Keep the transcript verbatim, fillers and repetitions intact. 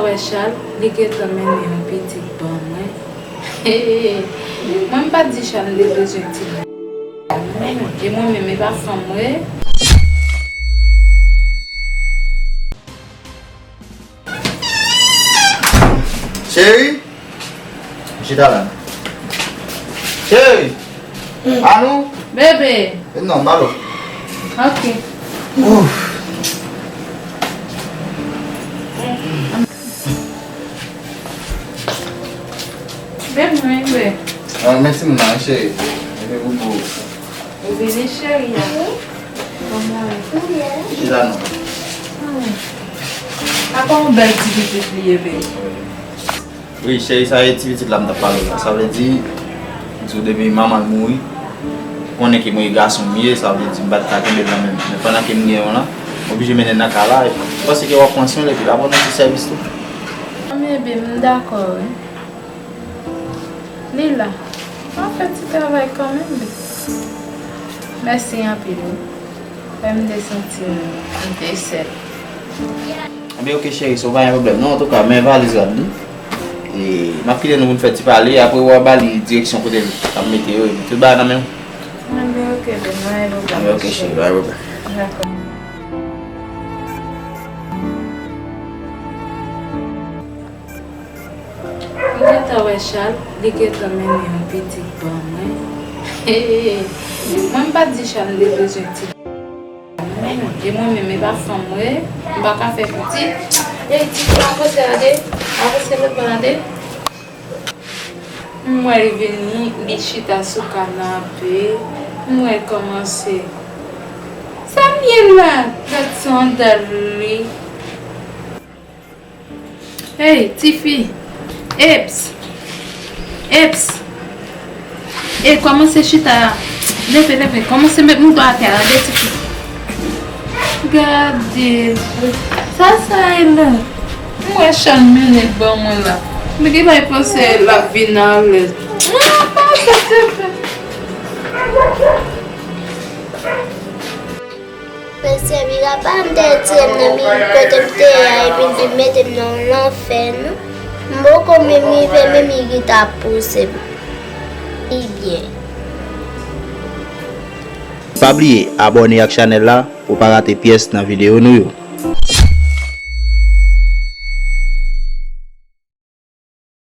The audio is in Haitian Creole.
Wè Chal, li gentan mennen yon pitit ban mwen. Mwen m pa t di Chal li bezwen ti. E mwen menm, e pa fanm mwen. Cheri, chita la. Cheri, Anou. Bebe. Non, Malo. Ok. Ouf. Bebe, mwen, bebe. Ah, mèsi, mwen, cheri. Bebe, boubou. Ou vini, cheri a? Kòman w ye? Chita non. Apa yon bèl ti pitit li ye, bebe. Wi, cheri, sa e ti pitit la m t ap pale w la. Sa vle di, m di w depi manman l mouri, ou konnen ke mwen e gason m ye, sa vle di m pa t ka kenbe l nan men m. Men pandan ke m gen yon lan, m oblije mennen l nan kay la, epi m panse ke w ap pran swen l, epi l ap rann yon ti sèvis tou. Bebe, m dakò, wi. Li la. Ann fè ti travay kanmenm, bebe. Mèsi anpil, wi. Fè m te santi m, m te sèl. Ebyen, ok, cheri, so pa gen pwoblèm. Non, antouka, men valiz la, li. E, m ap kite nou pou n fè ti pale, apre w a ba li direksyon kote l ap mete yo, epi tout bagay nan men w. Ebyen, ok, bebe, pa gen pwoblèm. Ebyen, ok, cheri, pa gen pwoblèm. Dakò. M gentan wè Chal, li gentan mennen yon pitit ban mwen. Mwen m pa t di Chal li bezwen ti. E mwen menm, e pa fanm mwen, m pa ka fè pitit. E ti, avanse la de, avanse lòt bò la de. M wè l vini, li chita sou kanape. M wè l kòmanse. Sa m ye la? Gad sandal li. Ey, tifi! Eps! Eps! Ey, kòmanse chita a. Leve, leve. Kòmanse met mouda atè a, tande, tifi. Gade. Sa, sa e la? M wè Chan mennen ban mwen la. Men gen lè l panse l ap vin alèz. Mesye, Mira pa m te retire m nan mi kote m te ye a, epi l vin mete m nan yon lanfè, non. M poko menm rive, men Mira t ap pouse m. Li byen. Pa bliye abòne ak chanèl la pou w pa rate pyès nan videyo nou yo.